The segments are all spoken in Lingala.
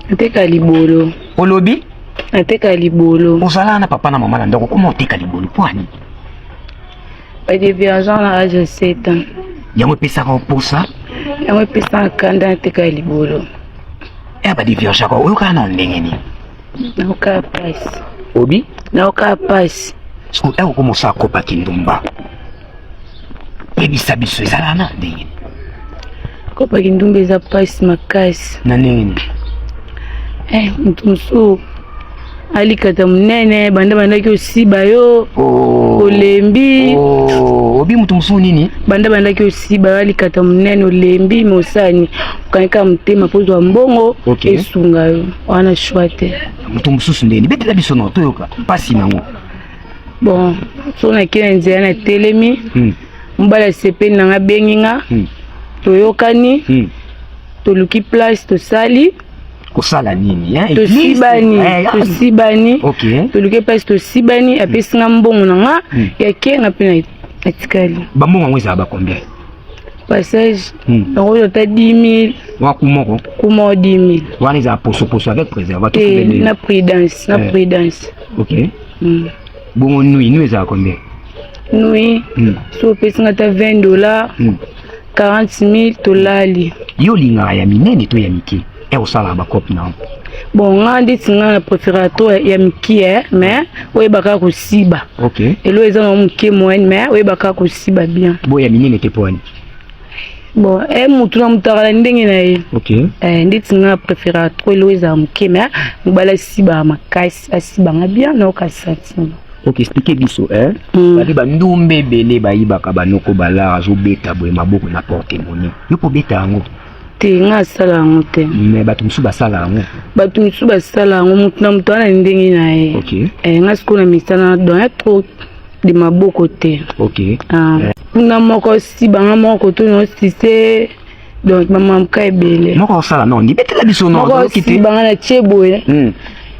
Nateka libolo. Olobi? Nateka libolo. Ozalaka na papa na mama na ndako, koma oteka libolo mpo ani? Badeviergeant na age ya 7 ans. Yango epesaka mposa? Yango epesaka kanda, nateka libolo. Ya badeviergeaka oyokaka na ndenge nini? Nayokaa pasi. Obi? Nayokaa pasi. Sikoyo eko koma osala kopa kindumba, yebisa biso ezalaka na ndenge nini? Kopa kindumba eza pasi makasi. Na ndenge nini? Moto mosusu alikata monene banda bandaki osiba yo. Oh. Olembi. Oh. Obi moto mosusu nini? Banda bandaki osiba yo, alikata monene, olembi, me osani okangi kaka motema mpo ozwa mbongo. Esunga yo wana shwa te. Moto mosusu ndeni? Betela biso no toyoka mpasi nango. Bon, so nakei na nzela, natelemi, mobali asepeli nanga, abengi nga, toyokani, toluki place, tosali. Kosala nini, hein? Tosibani. Eh, ah. Tosibani. Toluki place, tosibani, apesi nga mbongo na nga ya kenga mpe natikali. Bambongo yango ezala ba combien? Passage nakozwa ata 10 000. Wa ku moko? Kuma 10 000. Wana ezala posoposo avec préservatif? Te, na prudence, na prudence. Ok. Bongo nuit, nuit ezala combien? Nuit, so opesi nga ata 20 $, 40 000, tolali. Yo olingaka ya minene to ya mike e osalaka bacope na? Bon, nga ndeti nga na préférera to ya mike, mais oyebaka kosiba. Elo eza na moke, moyenne, mais oyebaka kosiba bien. Bo ya minene te, po wani? Bon, mutu na mutu akala ndenge na ye. Ndeti nga na préférera trop elo ezala moke, mais mobali asibaka makasi, asibanga bien, nayoka sentiment. Ok, explique biso, eh? Babi bandumba ebele bayibaka banoko, balara azobeta boye maboko na porte-monnaie. Yo mpo obeta yango? Te, nga asala yango te. Mais bato mosusu basala yango. Bato mosusu basala yango, mutu na mutu wana ndenge na ye. Nga sikoyo na misala don ya trop de maboko te. Ah. Kuna moko sibanga, moko koto na osise, donc bamamka ebele. Moko osala no ndibetela biso no. Moko oyoki te. Osibanga na tie boye,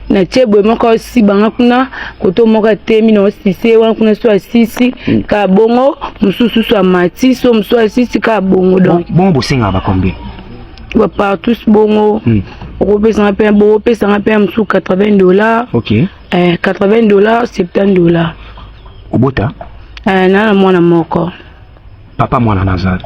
na tie boye, moko osibanga kuna koto, moko atemi na osise wana kuna, so asisi kaka bongo, mosusu so amati, so mosusu asisi kaka bongo, donc. Bongo bosengaka ba combien? Bapartus bongo, okopesanga mpe, bokopesanga mpe mosusu 80 $. 80 $, 70 $. Obota? Na mwana moko. Papa mwana nazali?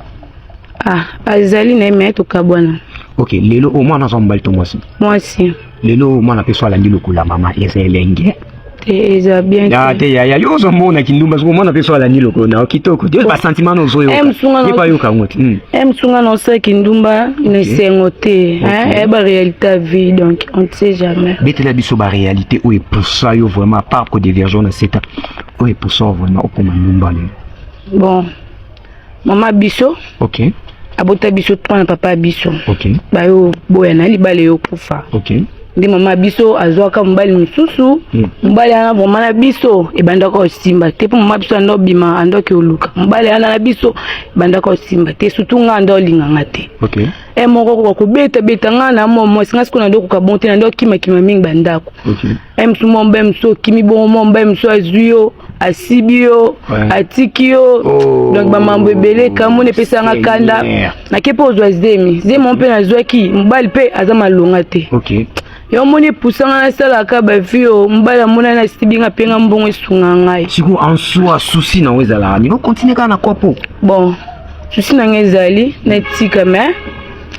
Ah, azali na ye, me tokabwana. Ok, lelo oyo mwana aza mobali to mwasi? Mwasi. Lelo oyo mwana mpe so alandi lokola mama, eza elenge? Te, eza bien. Ya te, yaya, yo ozomona kindumba, soki mwana mpe so alandi lokolo na yo kitoko te, basentiment na ozoyoka? Eh, mosunga. Ye mpe ayoka yango te. Mosunga na osala kindumba na esengo te, hein, baréalité ya vie, donc on ne sait jamais. Betela biso baréalité oyo epusa yo vraiment, à part kodévierge na seta, oyo epusa yo vraiment okoma ndumba lelo. Bon, mama biso abota biso trois na papa ya biso. Bayo boya na libala, eyokufa. Nde mama biso azwaka mobali mosusu. Mobali wana vraiment na biso ebandaka kosimba te, mpo mama biso anda obima, andoki oluka mobali wana, na biso ebandaka kosimba te, surtout nga anda olinganga te. E moko koka kobetabeta nga na mwa mwasi, nga sikoyo nando koka bon te, nando okimakima mingi bandako. E mosu mwa mobali mosu okimi bongo, mwa mobali mosu azwi yo, asibi yo, atiki yo. Donc bamambo ebele kamoni epesanga kanda. Nake mpe ozwa zemi, zemi mpe nazwaki, mobali mpe aza malonga te. Yo omoni, epusanga nasalaka bavi oyo mobali amonani asibi nga mpe nga mbongo esunga ngai. Sikoyo en soi, souci nango ezalaka nini? Okontinue kaka na kopo? Bon, souci na ngai ezali natika, mais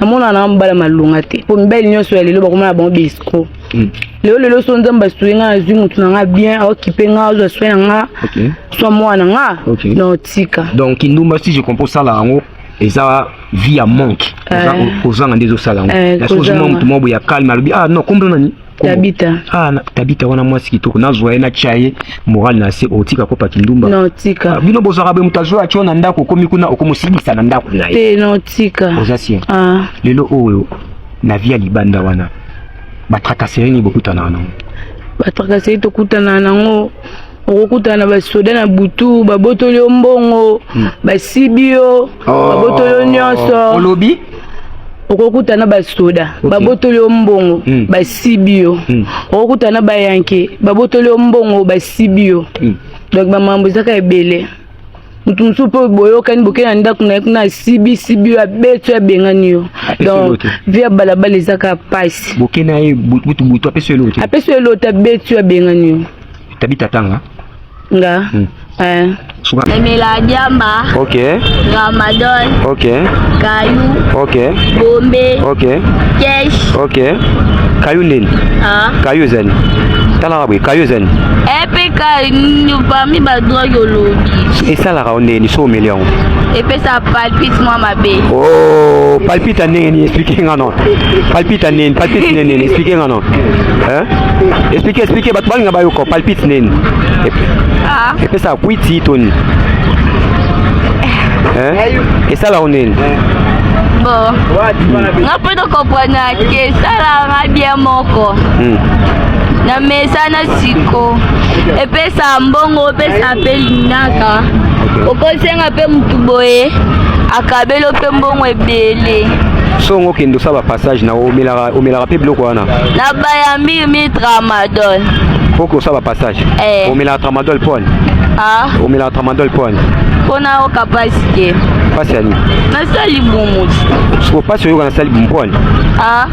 namonaka nanga mobali malonga te, mpo mibali nyonso ya lelo bakomona bango baescrocs. Lelo lelo so Nzambe asuye ngai, nazwi motu na nga bien, aokipe nga, azwa soin na nga, so mwana nga, na otika. Donc kindumba, si je comprends, osala yango eza vie ya manque, kozanga nde ezosala yango. Na soki ozwi mwa motu moko boye ya calme, alobi: "Ah non, kombo nani?" Tabita. Ah, Tabita wana mwasi kitoko, nazwa ye, natya ye moral na se, otika kopa kindumba? Na otika. Ah, bino bozwaka boye, moto azwa, atyo na ndako, okomi kuna, okomosilisa na ndako na ye? Te, na otika. Oza sien? Ah. Lelo oyo na vie ya libanda wana, batracasserie nini bokutanaka nango? Batracasserie tokutana nango, okokutana na basoda na butu, babotoli yo mbongo, basibi yo, babotoli yo nyonso. Olobi? Okokutana na basoda, babotoli yo mbongo, basibi yo. Okokutana na bayanke, babotoli yo mbongo, basibi yo. Donc bamambo ezaka ebele. Motu mosusu mpe boyokani, bokei na ndako na ye kuna, asibi sibi yo, abeti yo, abengani yo. Apesi yo Donc te. Vie ya balabala eza kaka pasi. Boke na ye butu butu, apesi yo eloko te. Apesi yo eloko te, abeti yo, abengani yo. Tabi tatanga. Nga. Eh. Suka. Namela diamba, tramadol, kayu, bombe, kesh. Ok, kayu nini? Ah. Kayu ezali, talaka boye, kayu ezali. Epeka parmi badrogue olobi. Esalaka yo ndeni so omeli yango? Epesa palpite mwa mabe. Oh, palpite ndenge nini? Explique nga non. Palpite nini? Palpite nini nini? Explique nga non. Hein? Explique, explique, bato balinga bayoka palpite nini. Ah. Epesaka kwiti to nini? Hein? Esalaka yo nini? Bon, nga mpe tocomprendre ke esalaka bien moko. Na mesana siko epesa mbongo, epesa mpe linaka, okosenga mpe mutu boye akabeli mpe mbongo ebele. Songo okende osala bapassage na omelaka, omelaka mpe biloko wana? Na bayambi mi tramadol. Mpo ke osala bapassage. Eh. Omelaka tramadol pone? Ah. Omelaka tramadol pone? Mpona oyoka pasi te. Pasi ya nini? Nasali libumu. Siko pasi oyoka nasali mpone? Ah,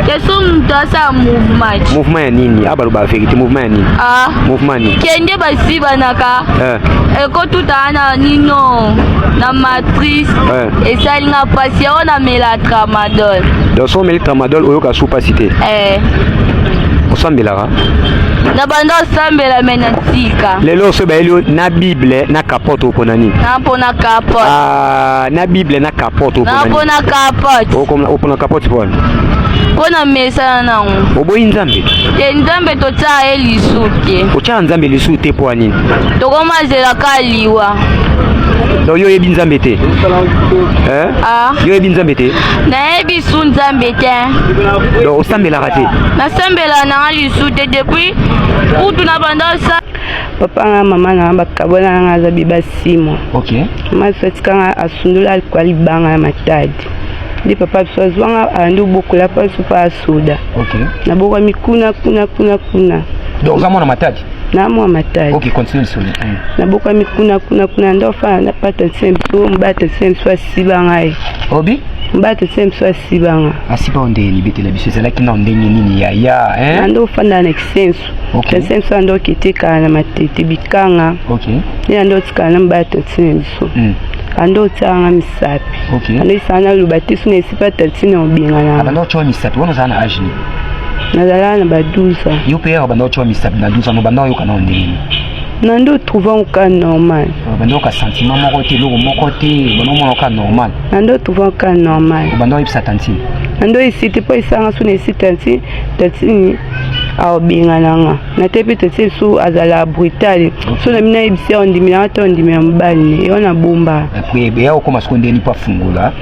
keso mutu asala mouvement. Mouvement ya nini? A baloba vérité, mouvement ya nini? Ah. Mouvement ya nini? Kende basibanaka. Eh. Ekotutana na nino na matrice. Eh. Esalinga pasi yango namela tramadol. Donc so omeli tramadol, oyoka su pasi te? Eh. Osambelaka? Na banda osambela, me na tika. Lelo so bayeli yo na Bible na capote, opona nini? Na mpona capote. Ah, na Bible na capote, Na opona nini? mpona capote. Opona capote pona? Mpona mesana nango. Oboyi Nzambe? Te, Nzambe totia ye lisu te. Otyaka Nzambe lisu te mpo ya nini? Tokomazelaka liwa. Donc yo oyebi Nzambe te, eh? Ah. Yo oyebi Nzambe te? Nayebi su Nzambe te. Donc osambelaka te? Nasambela nanga lisu te depuis kutu na banda osa. Papa nga, mama na nga bakabwana nanga, aza beba 6 mois. Mama biso atikanga, asundola alikuwa libanga ya Matadi, nde papa biso azwanga, andi obokola pa biso mpa asoda. Nabokwami kuna kuna kuna kuna. Donc oza mwana Matadi? Na mwa Matadi. Ok, continue lisolo. Nabokwami kuna kuna kuna, nde ofana na pa tantine biso, mobali tantine biso asiba ngai. Obi? Mobali tantine biso asibanga. Asiba o ndenge betela biso, ezalaki na ndenge nini, yaya, hein? Nde ofanda na Kisensu. Tantine biso ande oketekala na Matete Bikanga. Nde ande otikala na mobali tantine biso. Ande otianga misapi. Ande esala naloba te so na esipa tantine obengana. Abanda otyoa misapi wana, ozala na age nini? Nazalaka na ba 12 ans. Yo mpe banda otyoa misapi na 12 ans, obanda oyoka nao ndenge nini? Na nde otrouva oka normal. Obanda oyoka sentiment moko te, eloko moko te, obanda omona oka normal? Na nde otrouva oka normal. Obanda oyebisa tantine? Na nde oyesi te, mpo esanga so na esi tantine, tantine aobengana nga na te, mpe tantine so azala brutal, so na bino ayebisi, ondimela te, ondimela mobali ne yo na bomba. Après eya okoma siko ndeni mpo afungola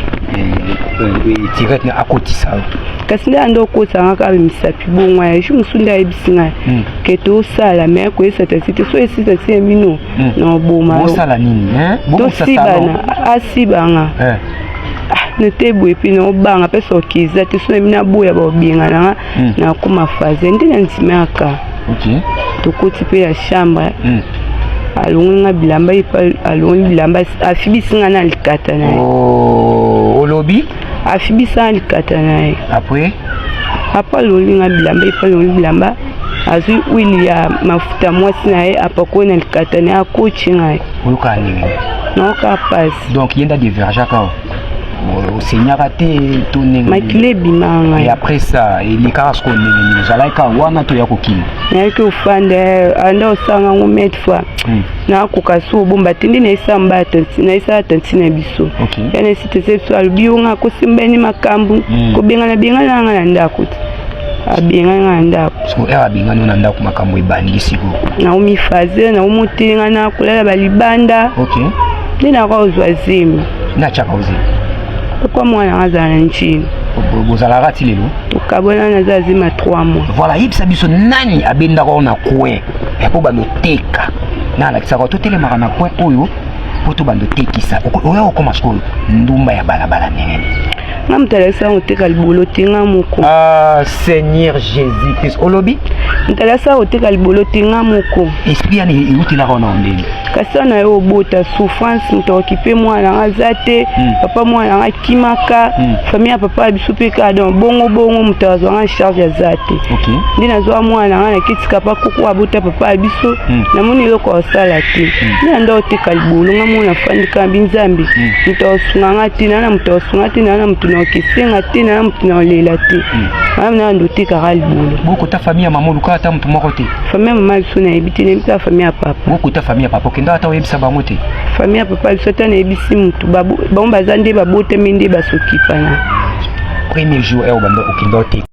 tirette na akotisa yo? Kasi nde ande okotanga kaka misapi bongo ya jour mosusu, nde ayebisi ngai ke tosala, me koyesa tasi te, so esi tasi ya bino na oboma. Bosala nini? Tosibana, asibanga na te boye, mpe naobanga mpe soki eza te, so na bino aboya, baobengana nga, nakoma phase nde na ndimaka. Tokoti mpe ya chambre, alongoli nga bilamba ye mpe, alongoli bilamba, afibisi nga na likata na ye. Oh, olobi? Afibisi nga likata na ye. Après? Après alongoli nga bilamba ye mpe, alongoli bilamba, azwi huile ya mafuta mwasi na ye, apakoli na likata na ye, akoti ngai. Oyokaa ndenge? Naoka pasi. Donc ye nde adéviergeaka, osaignaka te to ndenge? Makila ebimaka ngai. Et après ça, elekaka sikoyo ndenge nini? Ozalaki kaka wana to ya kokima? Nayaki ofanda, anda osanga yango maintes fois. Nakoka so obomba te, nde nayesala mba nayesala tantine na biso. Ya na esi tese biso, alobi yo nga akosimbani makambo. Kobengana bengana nga na ndako te, abengani nga na ndako. Siko ere abengani yo na ndako, makambo ebandi sikoyo? Naomi phase, naomotelenga na kolala balibanda. Nde nakoka kozwa zemi. Natiaka ozemi? Papa mwana nga azala na nchini. Bozalaka ti lelo? Tokabwana, naza zemi ya 3 mois. Voilà, yebisa biso nani abendaka oyo na coin ya mpo bando teka, na alakisaka totelemaka na coin oyo mpo tobanda otekisa, oyo okoma sikoyo ndumba ya balabala ndenge nini? Nga moto alakisa koteka libolo te, nga moko. Ah, Seigneur Jésus Christ, olobi? Moto alakisa koteka libolo te, nga moko. Esprit yani eutelaka wana ndenge? Kasi wana yo obota souffrance, moto akokipe mwana nanga aza te. Papa mwana nanga akimaka. Famille ya papa ya biso mpe kaka, donc bongo bongo, moto azwanga charge aza te. Nde nazwa mwana nanga, naketika pa koko abota papa ya biso. Namoni eloko asala te, nde na nda oteka libolo. Nga mona afandi kaka binzambe. Moto akosunga nga te, naa na moto akosunga te, naa na moto na okesenga te, naa na moto na olela te. Wana na ndo otekaka libolo. Bokota famille ya mama, oluka ata moto moko te? Famille ya mama biso nayebi te, nayebi kaka famille ya papa. Bokota famille ya papa, okenda ata oyebisa bango te? Famille ya papa biso, ata nayebisi motu, bango baza nde babotami nde basokipana. Premier jour e obanda okenda oteka?